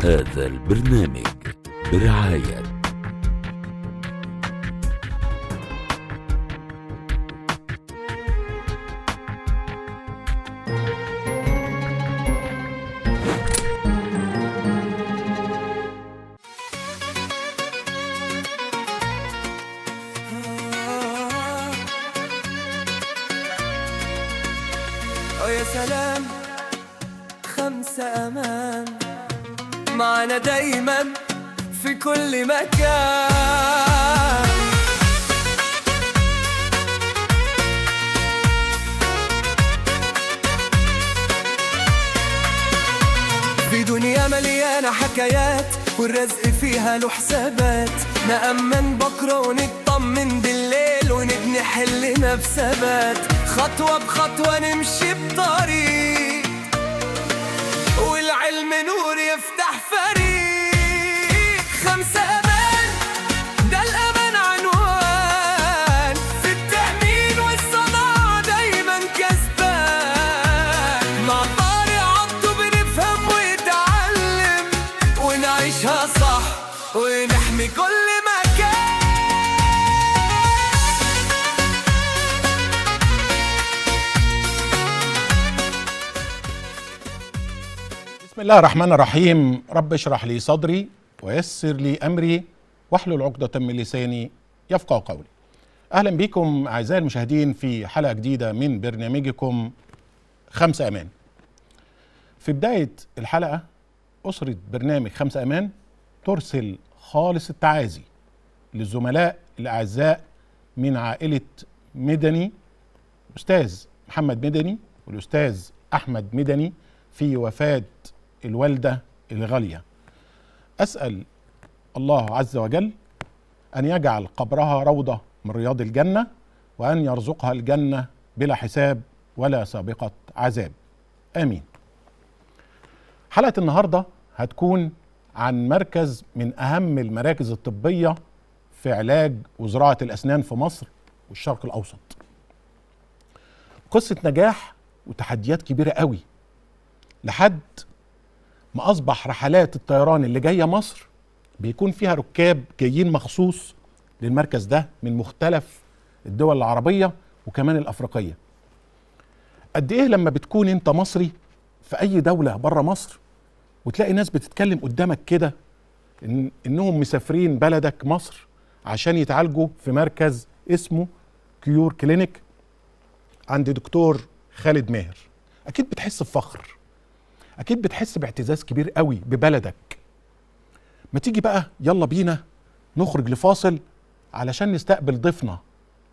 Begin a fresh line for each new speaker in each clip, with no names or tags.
هذا البرنامج برعاية
يا سلام، خمسة أمان معنا دايما في كل مكان. في دنيا مليانة حكايات والرزق فيها له حسابات، نأمن بكرة ونطمن بالليل ونبني حلنا بثبات، خطوة بخطوة نمشي بطريق والعلم نور يفتح فريق. خمسة أمان، ده الأمان عنوان، في التأمين والصناعة دايما كسبان، مع طارق عبده بنفهم ونتعلم ونعيشها صح ونحمي كل مكان.
بسم الله الرحمن الرحيم. رب اشرح لي صدري ويسر لي أمري واحلل عقدة من لساني يفقهوا قولي. أهلا بكم أعزائي المشاهدين في حلقة جديدة من برنامجكم خمسة أمان. في بداية الحلقة أسرة برنامج خمسة أمان ترسل خالص التعازي للزملاء الأعزاء من عائلة مدني، أستاذ محمد مدني والأستاذ أحمد مدني، في وفاة الوالدة الغالية. أسأل الله عز وجل أن يجعل قبرها روضة من رياض الجنة، وأن يرزقها الجنة بلا حساب ولا سابقة عذاب، آمين. حلقة النهاردة هتكون عن مركز من أهم المراكز الطبية في علاج وزراعة الأسنان في مصر والشرق الأوسط. قصة نجاح وتحديات كبيرة قوي لحد ما أصبح رحلات الطيران اللي جاية مصر بيكون فيها ركاب جايين مخصوص للمركز ده من مختلف الدول العربية وكمان الأفريقية. قد إيه لما بتكون أنت مصري في أي دولة بره مصر وتلاقي ناس بتتكلم قدامك كده إنهم مسافرين بلدك مصر عشان يتعالجوا في مركز اسمه Cure Clinic عند دكتور خالد ماهر، أكيد بتحس بفخر، أكيد بتحس باعتزاز كبير قوي ببلدك. ما تيجي بقى يلا بينا نخرج لفاصل علشان نستقبل ضيفنا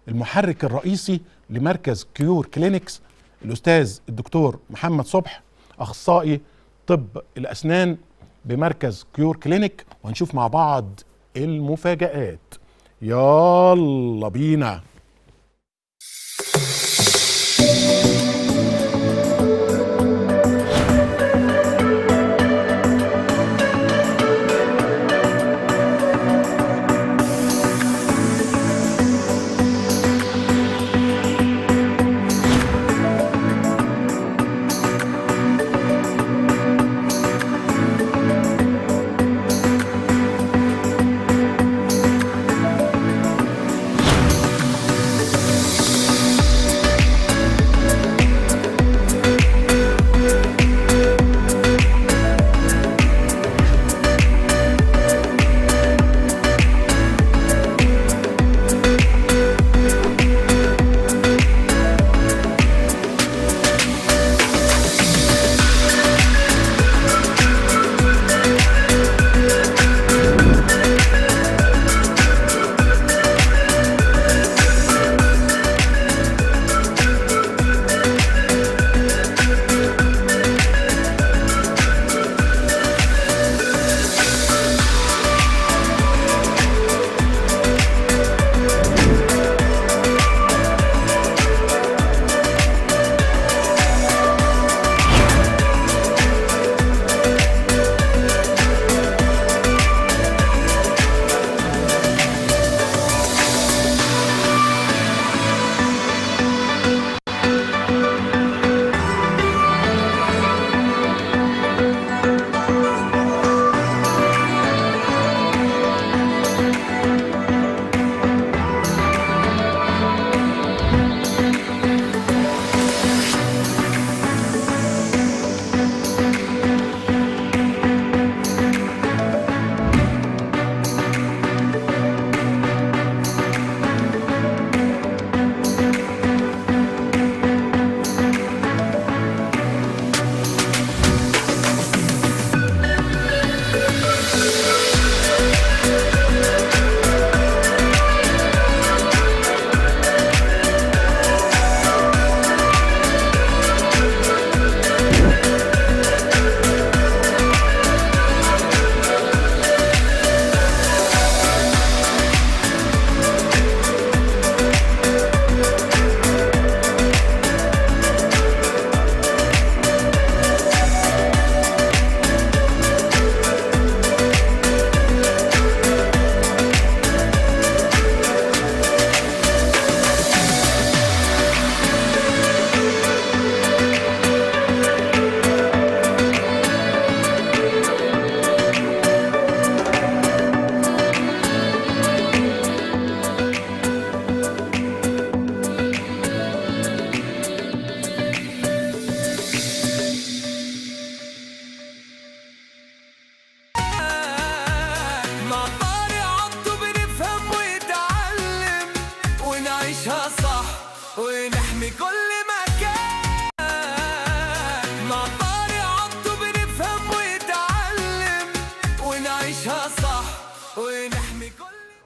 المحرك الرئيسي لمركز Cure Clinics، الأستاذ الدكتور محمد صبح، أخصائي طب الأسنان بمركز Cure Clinic، وهنشوف مع بعض المفاجآت. يلا بينا.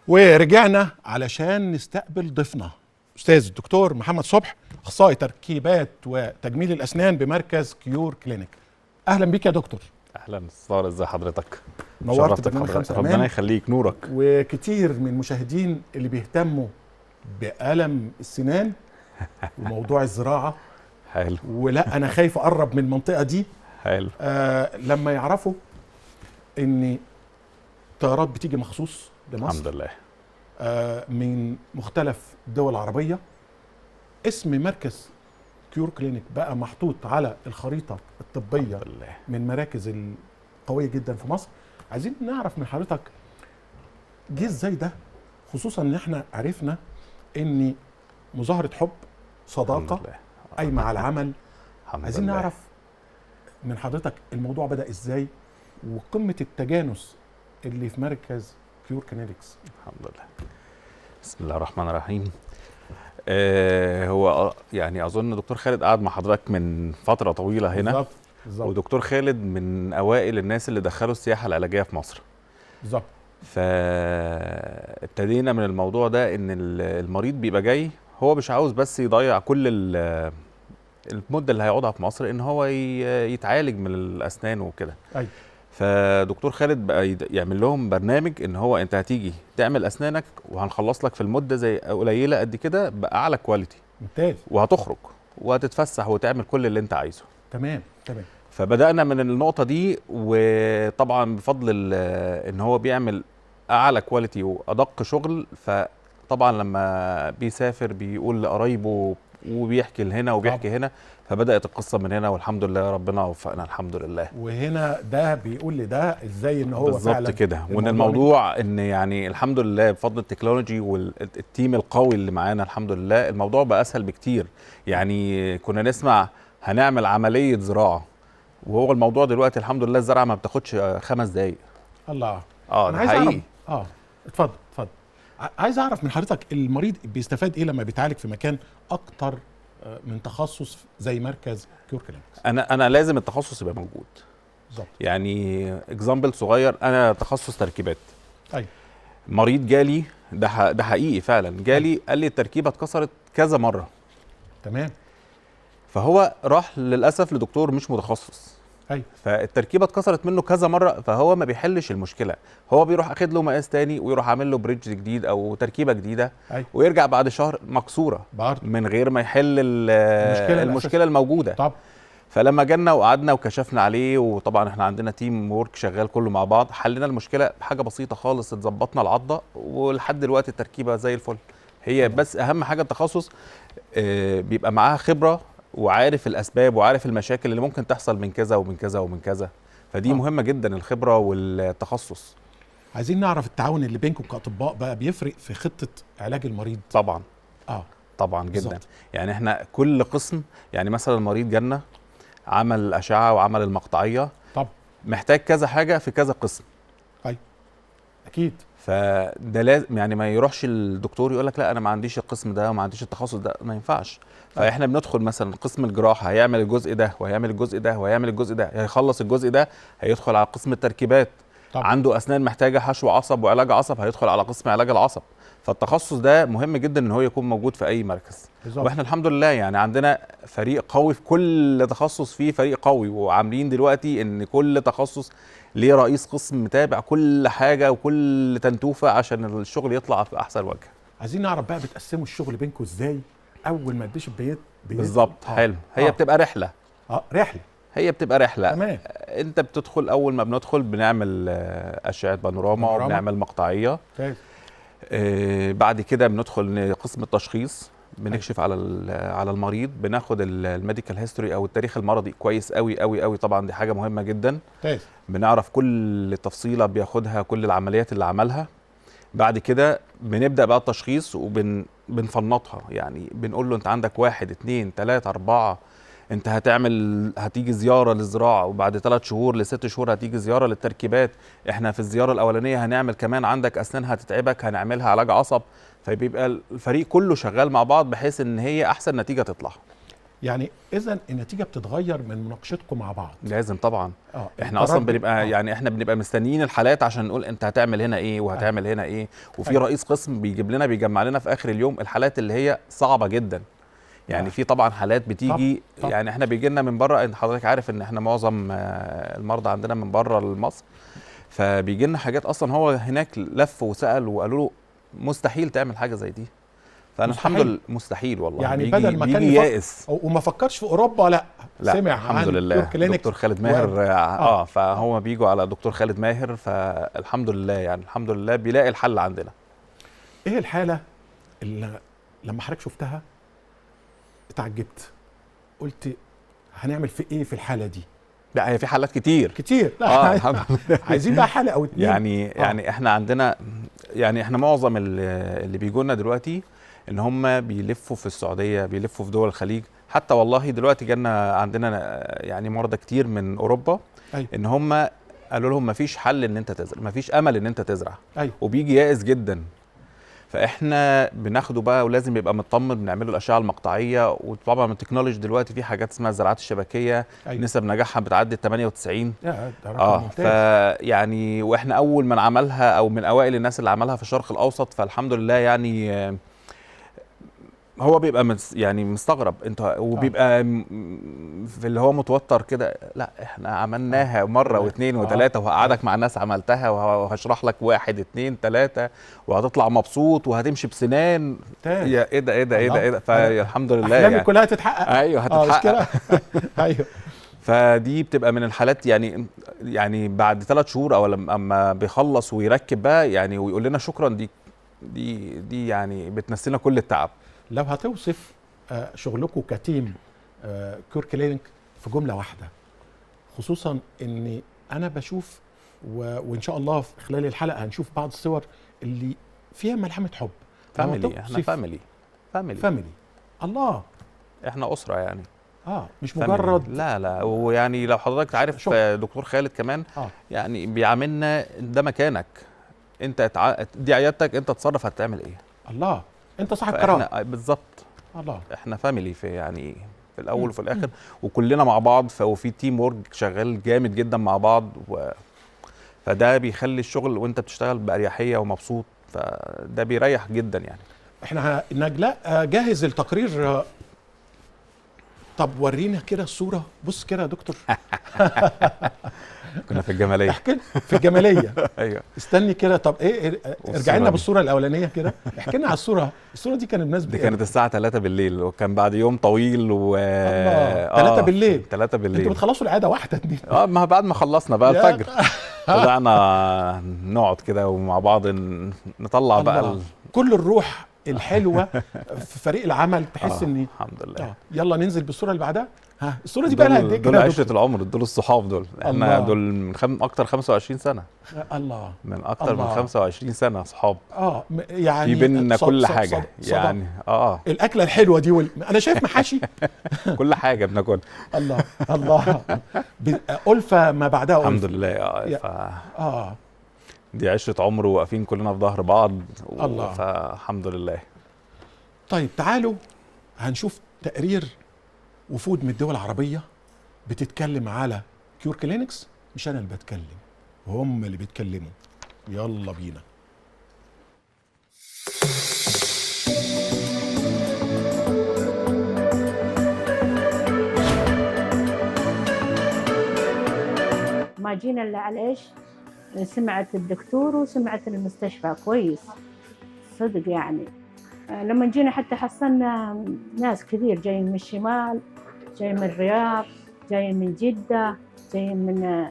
ورجعنا علشان نستقبل ضيفنا استاذ الدكتور محمد صبح، اخصائي تركيبات وتجميل الاسنان بمركز Cure Clinic. اهلا بيك يا دكتور.
اهلا استاذ، ازي حضرتك؟
نورت برنامج خمسة امان.
ربنا يخليك، نورك.
وكتير من المشاهدين اللي بيهتموا بألم السنان وموضوع الزراعة.
حلو.
ولا انا خايف اقرب من المنطقة دي.
حلو.
لما يعرفوا ان طيارات بتيجي مخصوص لمصر،
الحمد لله،
من مختلف الدول العربية، اسم مركز Cure Clinic بقى محطوط على الخريطة الطبية من مراكز القوية جدا في مصر. عايزين نعرف من حضرتك جه ازاي ده، خصوصا ان احنا عرفنا ان مظاهرة حب، صداقة قايمة على العمل. عايزين نعرف من حضرتك الموضوع بدأ ازاي وقمة التجانس اللي في مركز Cure Clinics.
الحمد لله. بسم الله الرحمن الرحيم. هو يعني اظن دكتور خالد قعد مع حضرتك من فترة طويلة هنا.
بالظبط بالظبط.
ودكتور خالد من اوائل الناس اللي دخلوا السياحة العلاجية في مصر.
بالظبط.
فابتدينا من الموضوع ده ان المريض بيبقى جاي هو مش عاوز بس يضيع كل المدة اللي هيقعدها في مصر ان هو يتعالج من الاسنان وكده.
ايوه.
فدكتور خالد بقى يعمل لهم برنامج ان هو انت هتيجي تعمل اسنانك وهنخلص لك في المدة زي قليله قد كده باعلى quality.
ممتاز.
وهتخرج وهتتفسح وتعمل كل اللي انت عايزه.
تمام تمام.
فبدانا من النقطة دي، وطبعا بفضل ان هو بيعمل اعلى quality وادق شغل، فطبعا لما بيسافر بيقول لقرايبه وبيحكي لهنا وبيحكي هنا، فبدات القصة من هنا والحمد لله ربنا وفقنا الحمد لله.
وهنا ده بيقول لده ازاي ان هو
بالظبط كده، وان الموضوع ان يعني الحمد لله بفضل ال technology وال team القوي اللي معانا الحمد لله الموضوع بقى اسهل بكتير. يعني كنا نسمع هنعمل عملية زراعة، وهو الموضوع دلوقتي الحمد لله الزرعه ما بتاخدش 5 دقائق.
الله.
ده حقيقي.
اتفضل اتفضل. عايز اعرف من حضرتك المريض بيستفاد ايه لما بيتعالج في مكان اكتر من تخصص زي مركز Cure Clinics؟
انا لازم التخصص يبقى موجود.
بالظبط.
يعني example صغير، انا تخصص تركيبات.
ايوه.
مريض جالي، ده حقيقي فعلا، جالي قال لي التركيبة اتكسرت كذا مرة.
تمام.
فهو راح للاسف لدكتور مش متخصص.
ايوه.
فالتركيبه اتكسرت منه كذا مرة، فهو ما بيحلش المشكلة، هو بيروح اخد له مقاس تاني ويروح عامل له bridge جديد او تركيبه جديدة.
أيوة.
ويرجع بعد شهر مكسورة
برضه
من غير ما يحل المشكلة الموجودة.
طب
فلما جالنا وقعدنا وكشفنا عليه، وطبعا احنا عندنا team work شغال كله مع بعض، حلينا المشكلة بحاجة بسيطة خالص، اتظبطنا العضه ولحد دلوقتي التركيبة زي الفل. هي بس اهم حاجة التخصص، بيبقى معاها خبره وعارف الاسباب وعارف المشاكل اللي ممكن تحصل من كذا ومن كذا ومن كذا، فدي مهمة جدا الخبرة والتخصص.
عايزين نعرف التعاون اللي بينكم كاطباء بقى بيفرق في خطه علاج المريض.
طبعا. طبعا جدا.
بالزبط.
يعني احنا كل قسم، يعني مثلا المريض جالنا عمل الاشعة وعمل المقطعيه،
طب
محتاج كذا حاجة في كذا قسم.
ايوه اكيد.
فده لازم، يعني ما يروحش الدكتور يقول لك لا انا ما عنديش القسم ده وما عنديش التخصص ده، ما ينفعش. فاحنا بندخل مثلا قسم الجراحة هيعمل الجزء ده وهيعمل الجزء ده وهيعمل الجزء ده، هيخلص الجزء ده هيدخل على قسم التركيبات.
طبعا.
عنده اسنان محتاجه حشو عصب وعلاج عصب هيدخل على قسم علاج العصب. فالتخصص ده مهم جدا ان هو يكون موجود في اي مركز.
بالزبط.
واحنا الحمد لله يعني عندنا فريق قوي في كل تخصص، فيه فريق قوي، وعاملين دلوقتي ان كل تخصص ليه رئيس قسم متابع كل حاجة وكل تنتوفه عشان الشغل يطلع في احسن وجه.
عايزين نعرف بقى بتقسموا الشغل بينكم ازاي اول ما البيشنت بيت
بالظبط. حلو. هي بتبقى رحله.
رحله.
هي بتبقى رحله.
تمام.
انت بتدخل، اول ما بندخل بنعمل اشعه بانوراما وبنعمل مقطعيه.
طيب.
بعد كده بندخل قسم التشخيص، بنكشف على على المريض، بناخد ال medical history او التاريخ المرضي كويس قوي قوي قوي، طبعا دي حاجة مهمة جدا.
طيب.
بنعرف كل تفصيله بياخدها، كل العمليات اللي عملها. بعد كده بنبدا بقى التشخيص وبنفنطها، يعني بنقول له انت عندك 1 2 3 4، انت هتيجي زيارة للزراعة، وبعد 3 شهور ل6 شهور هتيجي زيارة للتركيبات، احنا في الزيارة الاولانية هنعمل كمان عندك اسنان هتتعبك هنعملها علاج عصب. فبيبقى الفريق كله شغال مع بعض بحيث ان هي احسن نتيجة تطلع.
يعني اذا النتيجة بتتغير من مناقشتكم مع بعض.
لازم طبعا. احنا اصلا بنبقى يعني احنا بنبقى مستنيين الحالات عشان نقول انت هتعمل هنا ايه وهتعمل هنا ايه، وفي رئيس قسم بيجيب لنا بيجمع لنا في اخر اليوم الحالات اللي هي صعبة جدا. يعني في طبعا حالات بتيجي طب. يعني احنا بيجي لنا من بره، انت حضرتك عارف ان احنا معظم المرضى عندنا من بره لمصر، فبيجي لنا حاجات اصلا هو هناك لف وسال وقالوا له مستحيل تعمل حاجة زي دي. فانا الحمد لله مستحيل والله.
يعني بدل ما كان يائس وما فكرش في اوروبا، لا سمع
الحمد لله دكتور خالد ماهر فهو بيجوا على دكتور خالد ماهر، فالحمد لله يعني الحمد لله بيلاقي الحل عندنا.
ايه الحالة اللي لما حضرتك شفتها اتعجبت قلت هنعمل في ايه في الحالة دي؟
لا هي في حالات كتير
كتير. لا الحمد لله. عايزين بقى حاله او اتنين.
يعني احنا عندنا، يعني احنا معظم اللي بيجوا لنا دلوقتي ان هم بيلفوا في السعودية، بيلفوا في دول الخليج، حتى والله دلوقتي جالنا عندنا يعني مرضى كتير من اوروبا. أيوة. ان هم قالوا لهم مفيش حل ان انت تزرع، مفيش امل ان انت تزرع. أيوة. وبيجي يائس جدا، فاحنا بناخده بقى ولازم يبقى مطمن، بنعمله الاشعة المقطعيه، وطبعا من التكنولوجي دلوقتي في حاجات اسمها الزراعات الشبكيه. أيوة. نسب نجاحها بتعدي 98.
ده رقم ممتاز.
فيعني واحنا اول من عملها او من اوائل الناس اللي عملها في الشرق الاوسط، فالحمد لله. يعني هو بيبقى يعني مستغرب انت، وبيبقى في اللي هو متوتر كده، لا احنا عملناها مرة واثنين وثلاثة، وهقعدك مع الناس عملتها وهشرح لك 1 2 3 وهتطلع مبسوط وهتمشي بسنان. يا ايه ده ايه ده ايه ده ايه ده. فالحمد لله
احلامي يعني كلها هتتحقق.
ايوه هتتحقق. ايوه. فدي بتبقى من الحالات يعني بعد 3 شهور او لما بيخلص ويركب بقى يعني ويقول لنا شكرا، دي يعني بتنسينا كل التعب.
لو هتوصف شغلكم ك team Cure Clinic في جملة واحدة، خصوصا ان انا بشوف وان شاء الله في خلال الحلقة هنشوف بعض الصور اللي فيها ملحمة حب.
family، احنا family family
family. الله،
احنا اسرة يعني.
مش مجرد
لا لا. ويعني لو حضرتك عارف دكتور خالد كمان يعني بيعاملنا ده مكانك انت، دي عيادتك انت، تصرف هتعمل ايه.
الله، انت صاحب قرار
بالظبط.
الله،
احنا family في يعني في الاول وفي الاخر، وكلنا مع بعض، وفي team work شغال جامد جدا مع بعض، فده بيخلي الشغل وانت بتشتغل باريحية ومبسوط، فده بيريح جدا يعني.
احنا نجلاء جاهز التقرير. طب ورينا كده الصورة، بص كده يا دكتور.
كنا في الجمالية.
احكي في الجمالية.
ايوه
استني كده. طب ايه، ارجع لنا بالصورة الاولانية كده، احكي لنا على الصورة. الصورة دي كانت بمناسبة
دي كانت الساعة 3 بالليل، وكان بعد يوم طويل و
3 بالليل.
3 بالليل.
انتوا بتخلصوا العادة 1 2؟
ما بعد ما خلصنا بقى الفجر طلعنا نقعد كده ومع بعض نطلع بقى
كل الروح الحلوة في فريق العمل، تحس ان
الحمد لله.
يلا ننزل بالصورة اللي بعدها. ها الصورة دي بقى لها قد ايه؟
دول عشرة العمر، دول الصحاب دول. احنا دول من اكتر 25 سنة.
الله،
من اكتر الله. من 25 سنة صحاب.
يعني
في بيننا كل حاجة يعني.
الاكلة الحلوة دي انا شايف محاشي.
كل حاجة بناكلها.
الله الله، ألفة ما بعدها ألفة.
الحمد لله. دي عشرة عمر وواقفين كلنا في ظهر بعض.
الله،
فالحمد لله.
طيب تعالوا هنشوف تقرير وفود من الدول العربية بتتكلم على Cure Clinics. مش أنا اللي بتكلم، هم اللي بيتكلموا. يلا بينا.
ما جينا إلا على إيش؟ سمعت الدكتور وسمعت المستشفى كويس صدق يعني. لما جينا حتى حصلنا ناس كثير جايين من الشمال، جايين من الرياض، جايين من جدة، جايين من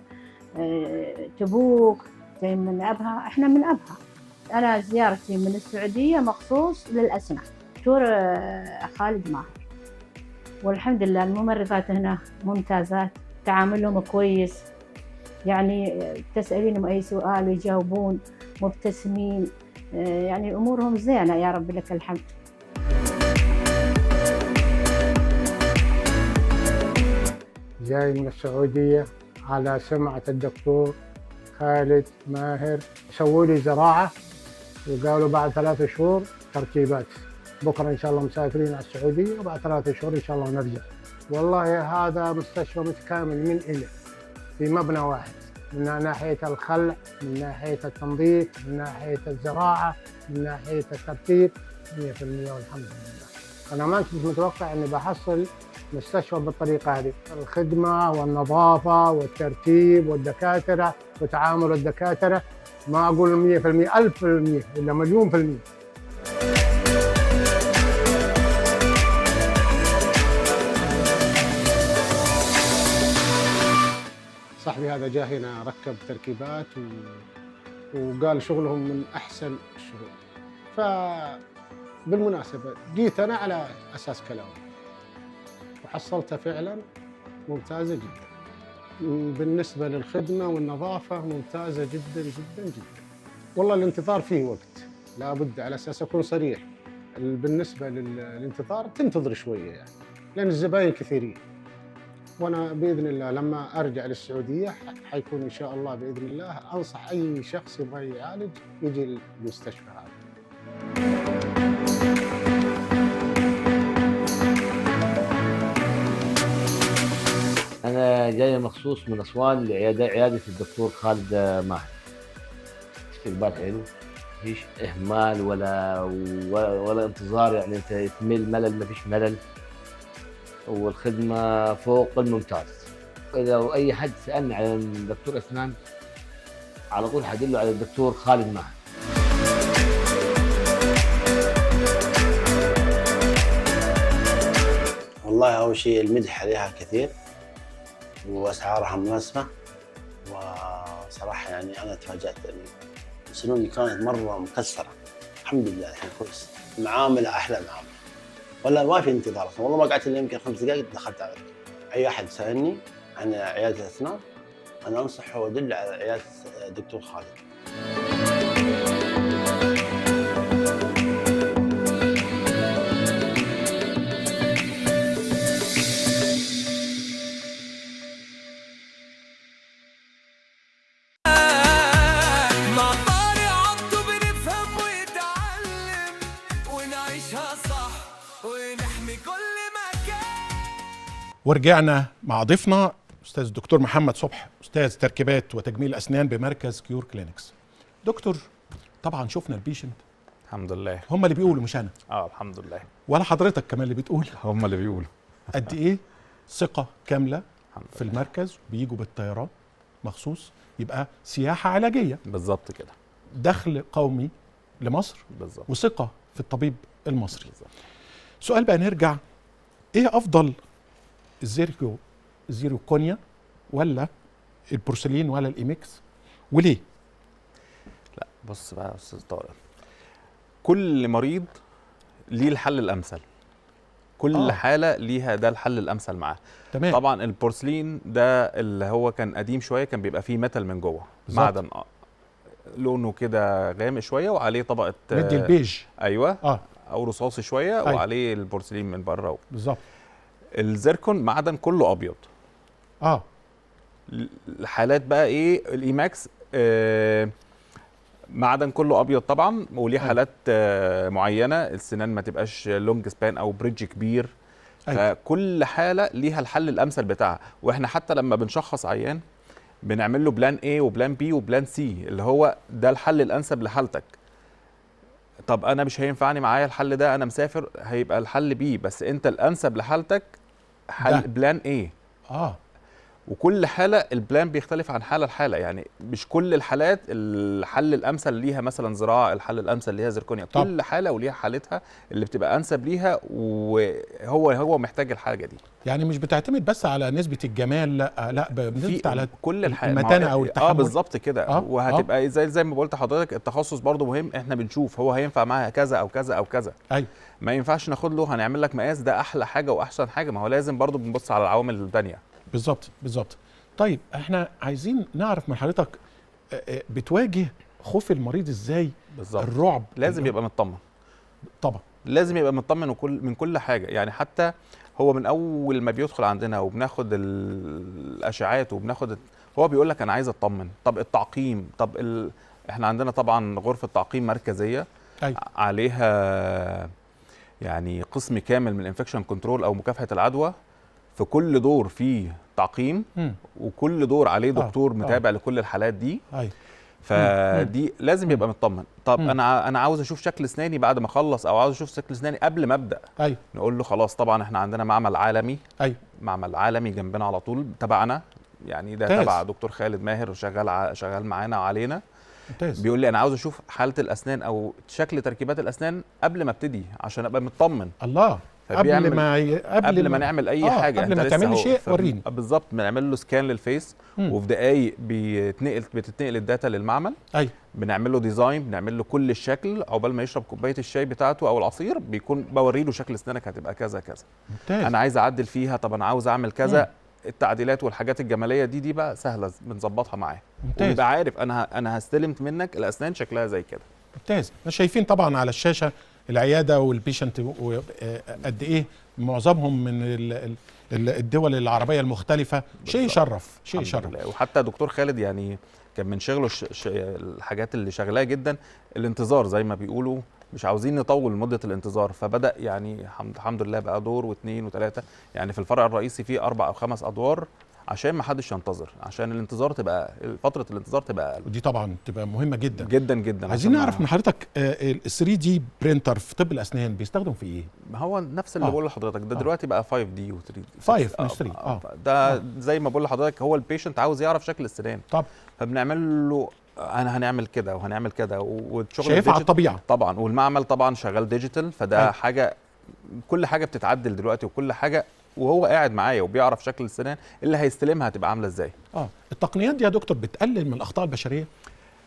تبوك، جايين من أبها. إحنا من أبها. أنا زيارتي من السعودية مخصوص للأسنان، دكتور خالد ماهر، والحمد لله الممرضات هنا ممتازات، تعاملهم كويس، يعني تسألينهم أي سؤال ويجاوبون مبتسمين، يعني أمورهم زينة يا رب لك الحمد.
جاي من السعودية على سمعة الدكتور خالد ماهر، سووا لي زراعة وقالوا بعد 3 شهور تركيبات. بكرة إن شاء الله مسافرين على السعودية، وبعد 3 شهور إن شاء الله نرجع. والله هذا مستشفى متكامل من إلى في مبنى واحد، من ناحية الخلع، من ناحية التنظيف، من ناحية الزراعة، من ناحية الترتيب، 100% والحمد لله. أنا ما كنت متوقع إني بحصل مستشفى بالطريقة هذه، الخدمة والنظافة والترتيب والدكاترة وتعامل الدكاترة، ما أقول 100%، 1000% إلا 1,000,000%.
صاحبي هذا جاء هنا ركب تركيبات وقال شغلهم من أحسن الشغل، فبالمناسبة جيت أنا على أساس كلامه وحصلتها فعلا ممتازة جدا. بالنسبة للخدمة والنظافة ممتازة جدا جدا جدا. والله الانتظار فيه وقت، لابد على أساس أكون صريح، بالنسبة للانتظار تنتظر شوية يعني، لأن الزباين كثيرين. وأنا بإذن الله لما أرجع للسعودية حيكون إن شاء الله بإذن الله أنصح أي شخص يبغى يعالج يجي المستشفى هذا.
أنا جاي مخصوص من أسوان لعيادة الدكتور خالد ماهر. استقبال حلو، مفيش إهمال ولا انتظار، يعني أنت تمل ملل، مفيش ملل، والخدمة فوق الممتاز. لو أي حد سألني على دكتور أسنان على طول حدله على الدكتور خالد ماهر.
والله أول شيء المدح عليها كثير وأسعارها مناسبة، وصراحة يعني أنا تفاجأت، يعني سنوني كانت مرة مكسرة، الحمد لله الحين كويس، معاملة أحلى معاملة، ولا ما في انتظار أصلا، والله ما قعدت إلا يمكن 5 دقائق دخلت على الركب. أي أحد سألني عن عيادة الأسنان أنا أنصحه وأدل على عيادة الدكتور خالد.
ورجعنا مع ضيفنا استاذ الدكتور محمد صبح، استاذ تركيبات وتجميل اسنان بمركز Cure Clinics. دكتور، طبعا شفنا ال patient
الحمد لله،
هم اللي بيقولوا مش انا.
الحمد لله،
ولا حضرتك كمان اللي بتقول،
هم اللي بيقولوا.
قد ايه ثقة كاملة في المركز، بيجوا بالطيران مخصوص، يبقى سياحة علاجية
بالظبط كده،
دخل قومي لمصر
بالظبط،
وثقه في الطبيب المصري
بالظبط.
سؤال بقى نرجع، ايه افضل، الزيركونيا ولا البورسلين ولا ال E-max، وليه؟
لا بص بقى يا استاذ طارق، كل مريض ليه الحل الامثل، كل حاله ليها ده الحل الامثل معاه.
تمام.
طبعا البورسلين ده اللي هو كان قديم شوية، كان بيبقى فيه metal من جوه، معدن لونه كده غامق شوية وعليه طبقه
مدي البيج،
ايوه او رصاصي شوية. أيوة. وعليه البورسلين من بره
بالظبط.
الزيركون معدن كله ابيض. الحالات بقى ايه؟ ال E-max معدن كله ابيض طبعا، وليه حالات معينة، السنان ما تبقاش long span او bridge كبير. أيوة. فكل حاله ليها الحل الامثل بتاعها، واحنا حتى لما بنشخص عيان بنعمل له plan A و plan B و plan C، اللي هو ده الحل الانسب لحالتك. طب انا مش هينفعني معايا الحل ده، انا مسافر، هيبقى الحل B، بس انت الانسب لحالتك حل plan A. وكل حاله ال plan بيختلف عن حاله لحاله، يعني مش كل الحالات الحل الامثل ليها مثلا زراعة، الحل الامثل ليها زركونيا. طب. كل حاله وليها حالتها اللي بتبقى انسب ليها، وهو هو محتاج الحاجة دي.
يعني مش بتعتمد بس على نسبه الجمال، لا لا، بنسبة على
كل
المتانه او التحمل.
بالظبط كده. وهتبقى زي ما قلت لحضرتك، التخصص برضو مهم، احنا بنشوف هو هينفع معاها كذا او كذا او كذا.
ايوه،
ما ينفعش ناخد له هنعمل لك مقاس ده احلى حاجة واحسن حاجة، ما هو لازم برضو بنبص على العوامل الثانية.
بالظبط بالظبط. طيب احنا عايزين نعرف من حضرتك، بتواجه خوف المريض ازاي؟
بالظبط.
الرعب
لازم يبقى مطمن،
طبعا
لازم يبقى مطمن وكل من كل حاجة، يعني حتى هو من اول ما بيدخل عندنا وبناخد الاشعاعات وبناخد، هو بيقول لك انا عايز اطمن. طب التعقيم، طب احنا عندنا طبعا غرفة تعقيم مركزية.
أيوة.
عليها يعني قسم كامل من ال infection control او مكافحة العدوى، في كل دور فيه تعقيم، وكل دور عليه دكتور متابع لكل الحالات دي. فدي لازم يبقى مطمن. طب انا عاوز اشوف شكل اسناني بعد ما اخلص، او عاوز اشوف شكل اسناني قبل ما ابدا. نقول له خلاص، طبعا احنا عندنا معمل عالمي. معمل عالمي جنبنا على طول تبعنا، يعني ده تبع دكتور خالد ماهر، وشغال شغال معانا وعلينا. بيقول لي انا عاوز اشوف حاله الاسنان او شكل تركيبات الاسنان قبل ما ابتدي عشان ابقى مطمن.
الله، قبل
ما نعمل اي حاجة،
قبل ما تعمل شيء وريني.
بالظبط، بنعمل له scan لل face، وفي دقايق بتتنقل ال data للمعمل. بنعمل له design، بنعمل له كل الشكل، عقبال ما يشرب كوباية الشاي بتاعته او العصير بيكون بوري له شكل اسنانك هتبقى كذا كذا.
ممتاز.
انا عايز اعدل فيها، طب انا عاوز اعمل كذا. التعديلات والحاجات الجمالية دي بقى سهلة، بنظبطها معاه.
ممتاز.
ويبقى عارف انا هستلمت منك الاسنان شكلها زي كده.
ممتاز. احنا شايفين طبعا على الشاشة العيادة وال patient قد ايه معظمهم من الدول العربية المختلفة. شيء يشرف، شيء يشرف.
وحتى دكتور خالد يعني كان من شغله الحاجات اللي شغلاه جدا الانتظار، زي ما بيقولوا مش عاوزين نطول مده الانتظار، فبدا يعني الحمد لله بقى دور واثنين وثلاثة، يعني في الفرع الرئيسي فيه 4 أو 5 ادوار عشان ما حدش ينتظر، عشان الانتظار تبقى فترة الانتظار تبقى اقل.
ودي طبعا تبقى مهمة جدا
جدا جدا.
عايزين نعرف من حضرتك ال 3D printer في طب الاسنان بيستخدم في ايه؟
ما هو نفس اللي بقول لحضرتك ده. دلوقتي بقى 5D و 3D
5 مش 3.
ده زي ما بقول لحضرتك، هو ال patient عاوز يعرف شكل السنان.
طب
فبنعمل له انا هنعمل كده وهنعمل كده، والشغل
شايفها على الطبيعة
طبعا. والمعمل طبعا شغال digital، فده حاجة، كل حاجة بتتعدل دلوقتي، وكل حاجة وهو قاعد معايا وبيعرف شكل السنان اللي هيستلمها هتبقى عامله ازاي.
التقنيات دي يا دكتور بتقلل من الاخطاء البشرية؟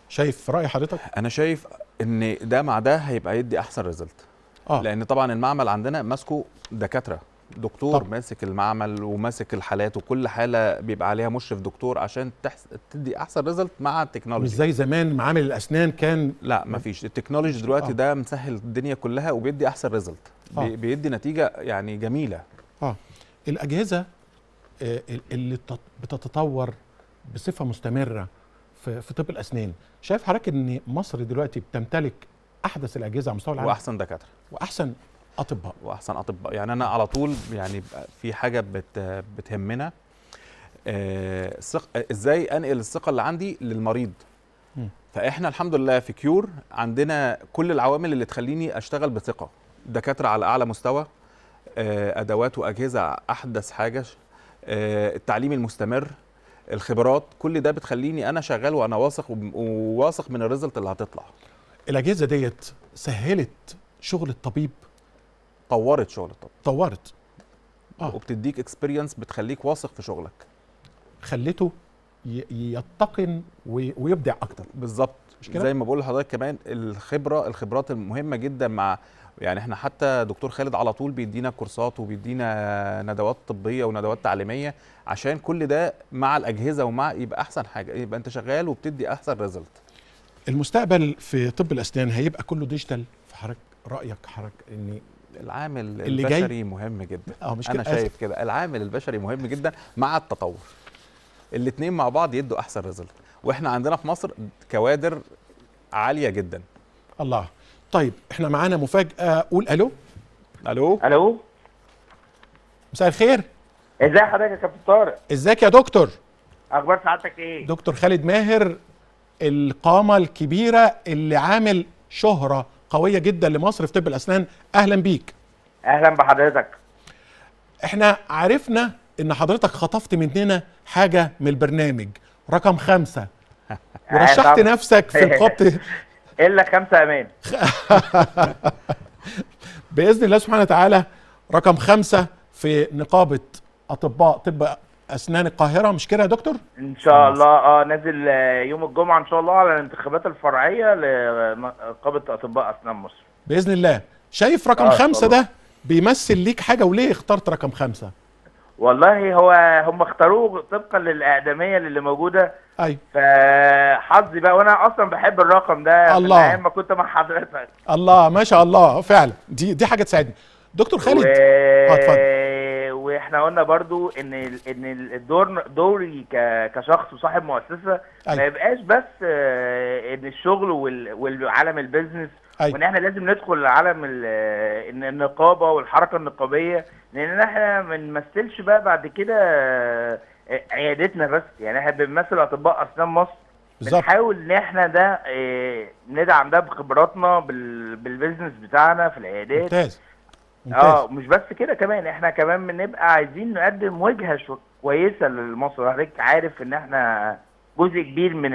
شايف راي حضرتك؟
انا شايف ان ده مع ده هيبقى يدي احسن result. لان طبعا المعمل عندنا ماسكه دكاترة، دكتور ماسك المعمل وماسك الحالات، وكل حاله بيبقى عليها مشرف دكتور عشان تدي احسن result مع ال technology.
مش زي زمان معامل الاسنان كان،
لا مفيش. ال technology دلوقتي ده مسهل الدنيا كلها وبيدي احسن result. بيدي نتيجة يعني جميلة.
الاجهزة اللي بتتطور بصفة مستمرة في طب الاسنان، شايف حضرتك ان مصر دلوقتي بتمتلك احدث الاجهزة على مستوى العالم،
واحسن دكاترة
واحسن اطباء
واحسن اطباء. يعني انا على طول يعني في حاجة بتهمنا، ازاي انقل الثقة اللي عندي للمريض. فاحنا الحمد لله في كيور عندنا كل العوامل اللي تخليني اشتغل بثقة، دكاترة على اعلى مستوى، ادوات واجهزة احدث حاجة، التعليم المستمر، الخبرات، كل ده بتخليني انا شغال وانا واثق، وواثق من ال result اللي هتطلع.
الاجهزة ديت سهلت شغل الطبيب،
طورت شغل الطبيب،
طورت
وبتديك experience بتخليك واثق في شغلك،
خليته يتقن ويبدع اكتر.
بالظبط، زي ما بقول لحضرتك كمان الخبرات المهمة جدا مع، يعني احنا حتى دكتور خالد على طول بيدينا كورسات وبيدينا ندوات طبية وندوات تعليمية، عشان كل ده مع الاجهزة ومع يبقى احسن حاجة، يبقى انت شغال وبتدي احسن result.
المستقبل في طب الاسنان هيبقى كله digital في حضرتك رايك حضرتك ان
العامل البشري مهم جدا؟
مش
انا شايف كده العامل البشري مهم جدا مع التطور، الاثنين مع بعض يدوا احسن result، واحنا عندنا في مصر كوادر عالية جدا.
الله. طيب احنا معانا مفاجأة، قول الو.
الو.
الو،
مساء الخير.
ازي حضرتك يا كابتن طارق؟
ازيك يا دكتور؟
اخبار سعادتك ايه؟
دكتور خالد ماهر، القامة الكبيرة اللي عامل شهرة قوية جدا لمصر في طب الأسنان، أهلا بيك.
اهلا بحضرتك.
احنا عرفنا ان حضرتك خطفت مننا حاجة من البرنامج رقم 5 ورشحت نفسك في نقابة
الا 5 امان.
باذن الله سبحانه وتعالى رقم 5 في نقابة اطباء طب اسنان القاهرة، مش كده يا دكتور؟
ان شاء الله. نازل يوم الجمعة ان شاء الله على الانتخابات الفرعية لنقابه اطباء اسنان مصر
باذن الله. شايف رقم 5 ده بيمثل ليك حاجة، وليه اخترت رقم 5؟
والله هو هم اختاروه طبقا للاقدميه اللي موجودة.
ايوه.
فحظي بقى، وانا اصلا بحب الرقم ده من ايام ما كنت مع حضرتك.
الله، ما شاء الله، فعلا دي حاجة تساعدني دكتور خالد. اتفضل.
واحنا قلنا برضو ان الدور دوري كشخص وصاحب مؤسسة. أيوة. ما يبقاش بس ان الشغل والعالم ال business. أيوة. وان احنا لازم ندخل عالم النقابة والحركة النقابيه، لان احنا ما نمثلش بقى بعد كده عيادتنا بس، يعني احنا بنمثل اطباء اسنان مصر. بالظبط. بنحاول ان احنا ده ندعم ده بخبراتنا بال business بتاعنا في العيادات.
ممتاز. ممتاز.
مش بس كده، كمان احنا كمان بنبقى عايزين نقدم وجهه كويسة لمصر. حضرتك عارف ان احنا جزء كبير من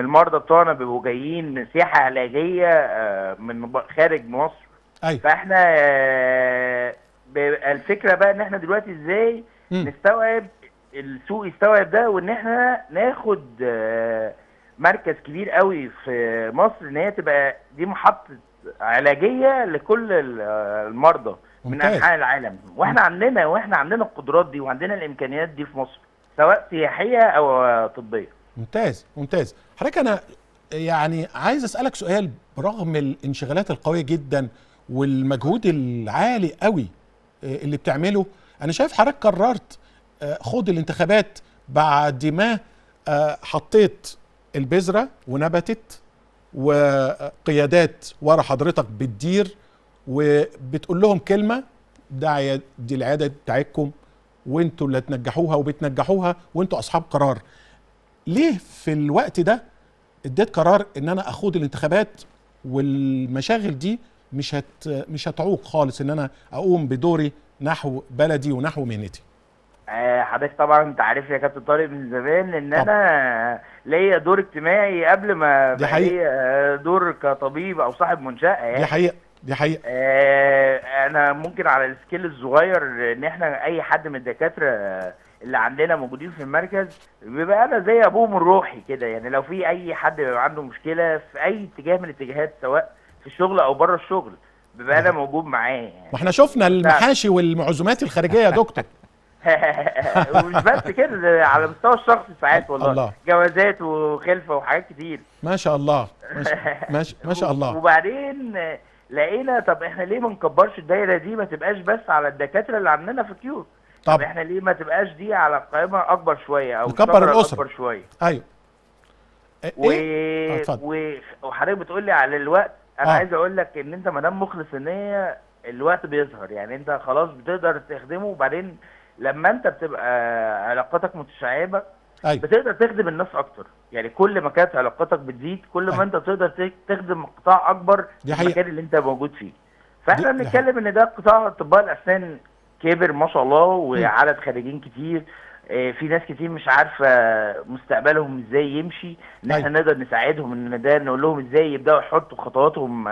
المرضى بتوعنا بيبقوا جايين سياحة علاجية من خارج مصر. أيوة. فاحنا الفكرة بقى ان احنا دلوقتي ازاي نستوعب السوق، يستوعب ده، وان احنا ناخد مركز كبير قوي في مصر، ان هي تبقى دي محطة علاجية لكل المرضى. ممتاز. من انحاء العالم. واحنا عندنا القدرات دي وعندنا الامكانيات دي في مصر، سواء سياحية او طبية.
ممتاز ممتاز. حضرتك انا يعني عايز اسالك سؤال، برغم الانشغالات القوية جدا والمجهود العالي قوي اللي بتعمله، انا شايف حضرتك قررت خوض الانتخابات بعد ما حطيت البذرة ونبتت، وقيادات ورا حضرتك بتدير وبتقول لهم كلمة، ده دي العيادة بتاعتكم وانتوا اللي هتنجحوها وبتنجحوها وانتوا اصحاب قرار. ليه في الوقت ده اديت قرار ان انا اخوض الانتخابات والمشاغل دي مش هتعوق خالص ان انا اقوم بدوري نحو بلدي ونحو مهنتي؟
حضرتك طبعا انت عارف يا كابتن طارق من زمان ان انا ليا دور اجتماعي قبل ما ليا دور كطبيب او صاحب منشأة يعني.
دي حقيقة دي حقيقة.
انا ممكن على ال scale الصغير ان احنا اي حد من الدكاترة اللي عندنا موجودين في المركز بيبقى انا زي ابوهم الروحي كده، يعني لو في اي حد بيبقى عنده مشكلة في اي اتجاه من الاتجاهات سواء في الشغل او بره الشغل بيبقى انا موجود معاه يعني.
ما احنا شفنا المحاشي والمعزومات الخارجية يا دكتور.
ومش بس كده، على مستوى الشخصي ساعات والله الله. جوازات وخلفه وحاجات كتير.
ما شاء الله ما شاء الله.
وبعدين لقينا طب احنا ليه ما نكبرش الدايرة دي، ما تبقاش بس على الدكاترة اللي عندنا في كيور. طب احنا ليه ما تبقاش دي على قائمة اكبر شوية او
نكبر الاسرة
اكبر شوية.
ايوه.
وحضرتك بتقول لي على الوقت، انا عايز اقول لك ان انت ما دام مخلص النية الوقت بيظهر، يعني انت خلاص بتقدر تخدمه. وبعدين لما انت بتبقى علاقاتك متشعبة أيوة. بتقدر تخدم الناس اكتر، يعني كل ما كانت علاقاتك بتزيد كل ما أيوة. انت بتقدر تخدم قطاع اكبر في المكان اللي انت موجود فيه. فاحنا بنتكلم ان ده قطاع اطباء الاسنان كبر ما شاء الله وعدد خريجين كتير، في ناس كتير مش عارفه مستقبلهم ازاي يمشي، ان احنا نقدر نساعدهم ان ده نقول لهم ازاي يبداوا يحطوا خطواتهم